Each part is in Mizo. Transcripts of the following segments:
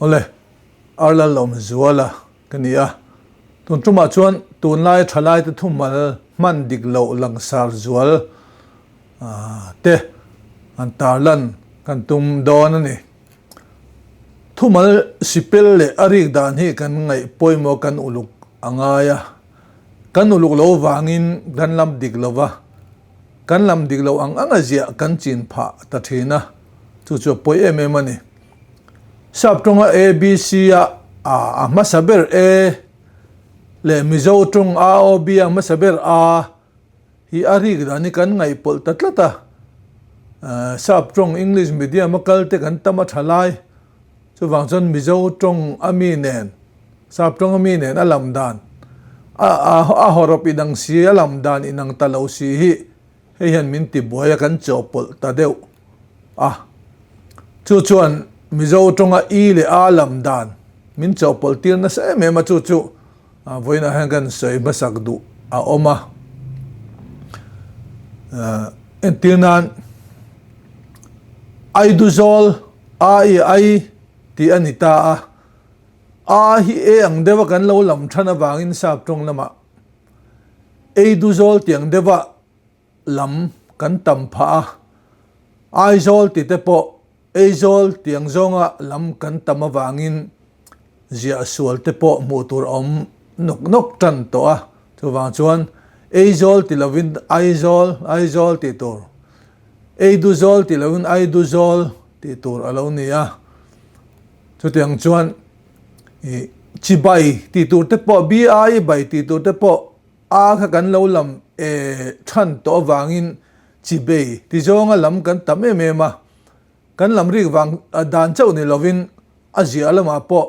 Awle, Arlalawmzuala ka ni a. Tun tumah chuan tunlai thalaite thumal hman dik loh langsar zual te an tarlan kan tum dawn a ni. Thumal sipel leh a rik dan hi kan ngaih pawimawh kan uluk a ngai a. Kan uluk lo vangin kan lam dik lo va, kan lam dik lo ang anga ziah kan chin phah ta thin a, chu chu a pawi em em a ni. Sap tawnga ABC a a hmasa ber E leh Mizo tawng AOB a hmasa ber A hi a rik dan hi kan ngaihpawlh ta tlat a, Sap tawng English medium a kal te kan tam a tha lai, chuvang chuan Mizo tawng a mi nen Sap tawng a mi nen a lam dan a a hawrawp inang si a lam dan inang ta lo si hi hei hian min ti buai a kan chawhpawlh ta deuh a, chu chuan Mizo tawnga i leh a lam dan min chawhpawlh tir nasa em em a chu chu Vawiinah hian kan sawi hmasak duh a awm a, entir nan Aiduzawl A i Ai tih a ni ta a, A hi E ang deuha kan lo lam than avangin sap tawng lamah Eiduzawl tih ang deuha lam kan tam phah a, Aizawl tih te pawh Aizawl tih ang zawnga lam kan tam avangin ziah sual te pawh hmuh tur a awm nawk nawk tan tawh a, chuvang chuan Aizawl ti lovin Aizawl, Aizawl tih tur, Eiduzawl ti lovin Aiduzawl tih tur a lo ni a, chutiang chuan ih chibai tih tur te pawh BI bai tih tur te pawh A kha kan lo lam e than tawh avangin chibei ti zawnga lam kan tam em em a, kan lam rik vang dan chauh ni lovin a ziah lamah pawh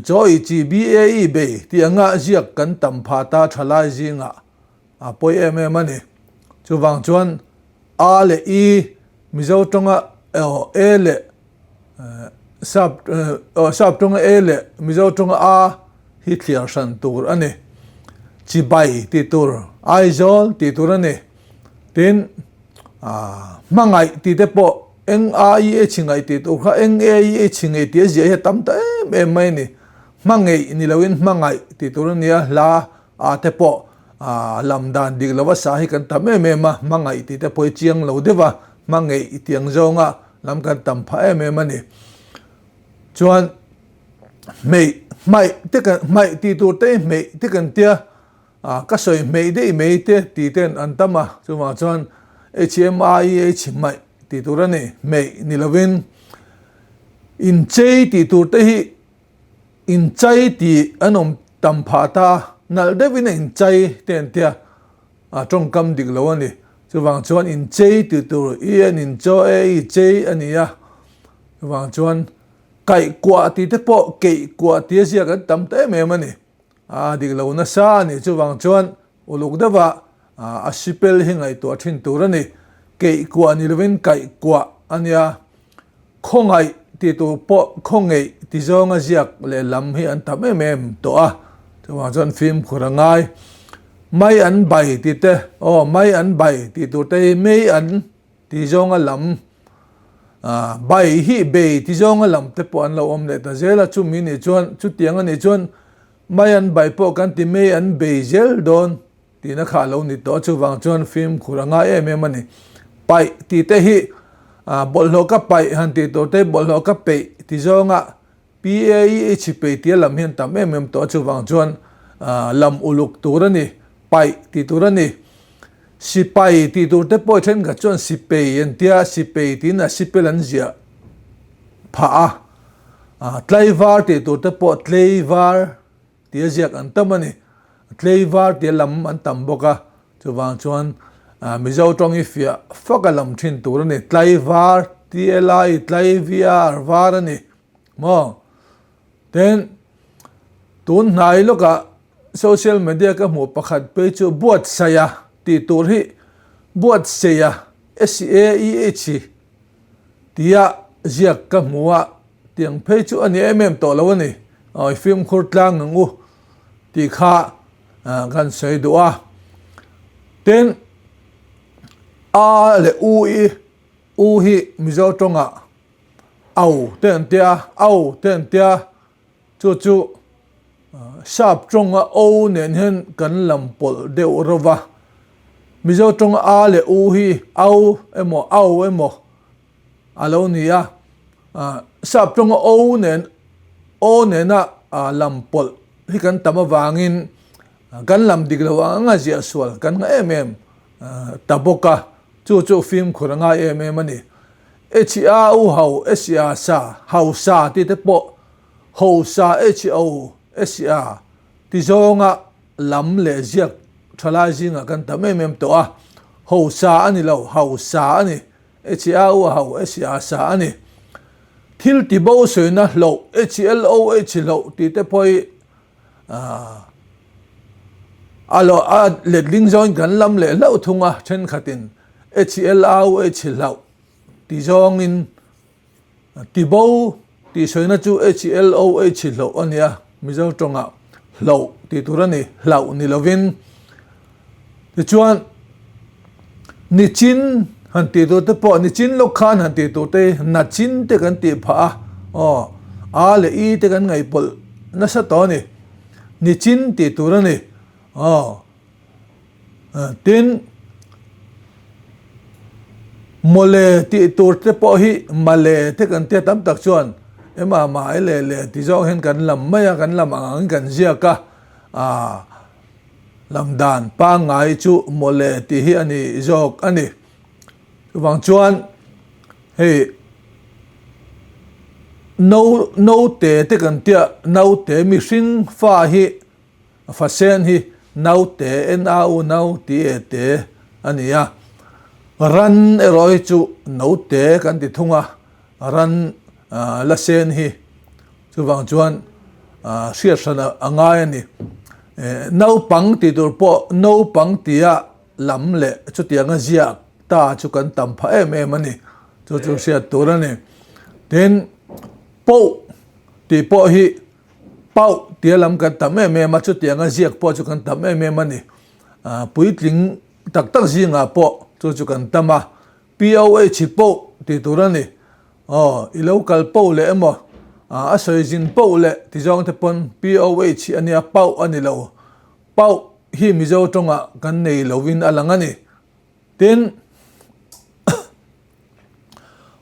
chaw i chi BAE bei tih anga ziak kan tam phah ta thalai zingah a pawi em em a ni. Chuvang chuan A leh I Mizo tawnga E leh Sap sap tawnga E leh Mizo tawnga A hi thliar hran tur a ni. Chibai tih tur, Aizawl tih tur a ni. Tin, hmangaih tih te pawh eng A I H ngaih tih tur kha eng A I H ngeih tih a ziah hi a tam ta em em mai a ni. Hmangeih ni loin hmangaih tih tur a ni a, hla a te pawh lam dan dik lova sa hi kan tam em em a, hmangaih tih te pawh hi chiang lo deuh a, hmangeih tih ang zawnga lam kan tam phah em em a ni. Chuan hmeih, hmaih te kan, hmaih tih tur te hi hmeih te kan tia, ka sawi hmeih daih mai te tih ten an tam a, chuvang chuan HMIH hmaih tih tur a ni, hmeih ni lovin inchei tih tur te hi inchai tih an awm tam phah ta, nalh deuhin a inchai te an tia, a tawngkam dik lo a ni. Chuvang chuan inchei tih tur i an inchaw e i chei a ni a, chuvang chuan kaih kuah tih te pawh keih kuah tih a ziak an tam ta em em a ni. A dik lo nasa a ni. Chuvang chuan uluk deuha a sipel hi ngaihtuah thin tur a ni. Keih kuah ni lovin kaih kuah a nia. Khawngaih tih tur pawh khawngeih ti zawnga ziak leh lam hi an tam em em tawh a, chuvang chuan fimkhur a ngai. Mai an bai tih te, aw mai an bai tih tur te hi mei an ti zawnga lam, bai hi bei ti zawnga lam te pawh an lo awm leh ta zel a, chumi nih chuan chutiang a nih chuan mai an bai pawh kan ti mei an bei zel dawn. Tihna kha a lo ni tawh a, chuvang chuan fimkhur a ngai em em a ni. Paih tih te hi bawlhhlawh ka paih han tih tur te bawlhhlawh ka peih ti zawnga PAEH peih tia lam hian tam em em tawh a, chuvang chuan lam uluk tur a ni, paih tih tur a ni. Sipai tih tur te pawh thenkhat chuan sipei an tia, sipei tiin a sipel an ziah phah a, tlaivar tih tur te pawh tleivar Tia ziak an tam a ni. Tleivar tia lam an tam bawk a, chuvang chuan Mizo tawng hi fiah fak a lam thin tur a ni. Tlaivar, T-L-I, Tlai-V-A-R, var a ni maw? Tin, tun hnai lawkah social media ka hmuh pakhat phei chu Buatsaia tih tur hi Buatseia, S-E-A-E-H, tia ziak ka hmu a. Tiang phei chu a ni em em tawh lo a ni, awi fimkhur tlang ang u tih kha kan sawi duh a. Tin, A leh U i, U hi Mizo tawngah Au te an tia, au te an tia, chu chu sap tawnga o nen hian kan lam pawlh deuh ro va. Mizo tawnga a leh u hi au emaw au emaw a lo ni a, sap tawnga o nen o nena lam pawlh hi kan tam avangin kan lam dik lo ang anga ziah sual kan ngah em em ta bawk a, chu chu fimkhur a ngai em em a ni. H-a u ho S-a sa ho sa tih te pawh ho sa H-o S-a ti zawnga lam leh ziak thalai zingah kan tam em em tawh a, ho sa a ni lo, ho sa a ni, H-a u ho S-a sa a ni. Thil ti bo sawina hloh H-l-o-h hloh tih te pawh hi a lo a letling zawngin kan lam leh hlauh thung a, thenkhatin H-l-o-h hlauh ti zawngin ti bo tih sawina chu H-L-O-H hlauh a nia, Mizo tawngah hlauh tih tur a ni, hlauh ni lovin. Tichuan, nichin han tih tur te pawh, nichin lawk khan han tih tur te, nachin te kan tih phah a, aw, a leh i te kan ngaihpawlh nasa tawh a ni, nichin tih tur a ni, aw. Tin, mawle tih tur te pawh hi male te kan tia tam tak chuan ema ma e le le ti zawng hian kan lam mai a, kan lam ang angin kan ziak a, aah lam dan pangngai chu mawle tih hi a ni zawk a ni. Chuvang chuan hei no naute te kan tia naute mihring fa hi A fasen hi naute, N-A-U, nau, T-E-T, a ni a. Ran erawh hi chu note kan ti thung a, ran la sen hi chuvang chuan hriat hran a ngai a ni. Naupang tih tur pawh naupang tia lam leh chutianga ziak ta chu kan tam phah em em a ni. Chu chu hriat tur a ni. Tin, poh tih pawh hi Pauh tia lam kan tam em em a, chutianga ziak pawh chu kan tam em em a ni. Puitling tak tak zingah pawh chu chu kan tam a, POH hi poh tih tur a ni. Aw, i lo kal poh leh emaw, a sawi zin poh leh ti zawng te pawn POH hi a nia, pauh a ni lo. Pauh hi Mizo tawngah kan nei lovin a lang a ni. Tin,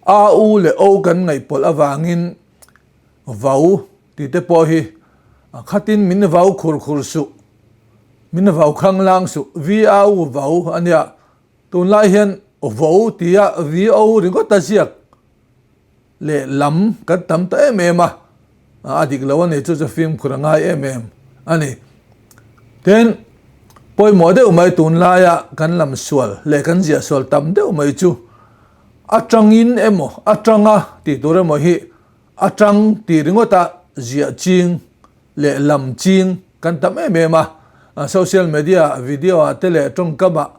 A, U leh O kan ngaihpawlh avangin Vau tih te pawh hi khatin min vau khur khur suh, min vau khanglang suh, V-A-U vau a nia. Tunlai hian vo tia V-O ringawt a ziak leh lam kan tam ta em em a, a dik lo a ni, chu chu fimkhur a ngai em em a ni. Tin, pawimawh deuh mai tunlaia kan lam sual leh kan ziah sual tam deuh mai chu atangin emaw atanga tih tur emaw hi atang tih ringawta ziah ching leh lam ching kan tam em em a, social media video ah te leh tawngkam ah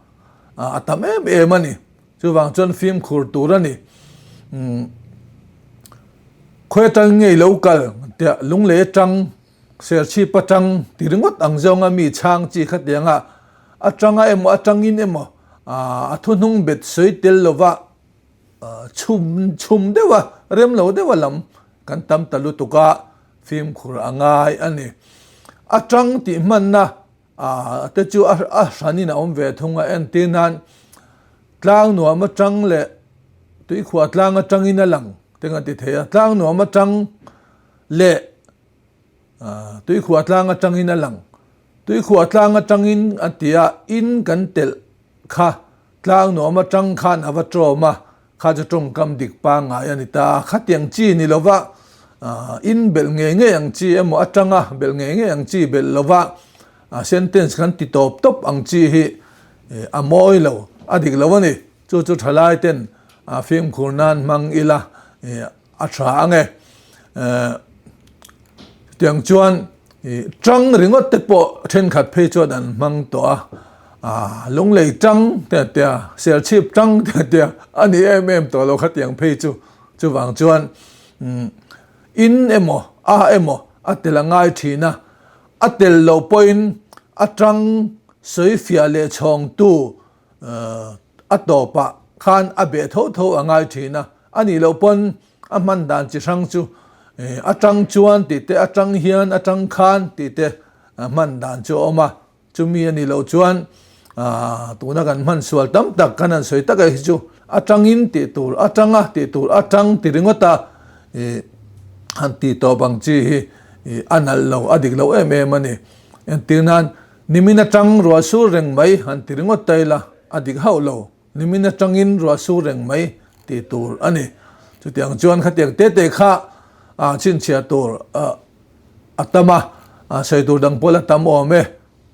a tam em em a ni. Chuvang chuan fimkhur tur a ni. Khawi atang ngei lo kal tiah lunglei atang Serchhip atang ti ringawt ang zawnga mi chhang chi khatianga atanga emaw atangin emaw a thuhnung bet sawi tel lova chhum chhum deuha rem lo deuha lam kan tam ta lutuk a, fimkhur a ngai a ni. Atang tih hmanna te chu a hranin a awm ve thung a, entir nan tlang nuam atang leh tuikhuah tlang atangin a lang te kan ti thei a, tlang nuam atang leh Tuikhuah tlang atangin a lang. Tuikhuah tlang atangin a ti a, in kan telh kha tlang nuam atang khan a va tawm a, kha chu tawngkam dik pangngai a ni ta. Khatiang chi ni lova in belh ngei ngei ang chi emaw atanga belh ngei ngei ang chi belh lova sentence kan ti tawp tawp ang chi hi a mawi lo, a dik lo a ni. Chu chu thalai ten fimkhur nan hmang ila. A tha ang e. Chutiang chuan tang ringawt te pawh thenkhat phei chuan an hmang tawh a, lunglei tang te a tia, serchhip tang te a tia, a ni em em tawh lo khatiang phei chu. Chuvang chuan in emaw a emaw a tel a ngai thin a, a tel loh pawhin a tang sawifiah leh chhawngtu A tawpah khan a beh tho tho a ngai thin a, a nih loh pawn A hman dan chi hrang chu atang chuan tih te, atang hian, atang khan tih te hman dan chu a awm a. Chumi a nih loh chuan tuna kan hman sual tam tak kan han sawi tak hi chu atangin tih tur, atanga tih tur, atang ti ringawt a han tih tawp ang chi hi a nalh lo, a dik lo em em a ni. Entir nan nimin atang ruah sur reng mai han ti ringawt ta ila a dik hauh lo. Nimin atangin ruah sur reng mai tih tur a ni. Chutiang chuan khatiang te te kha chhinchhiah tur a tam a, sawi tur dang pawh la tam awm e.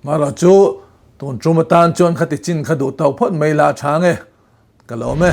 Marawh chu tun tum atan chuan khati chin kha duh tawh phawt mai la a tha nge ka lawm e.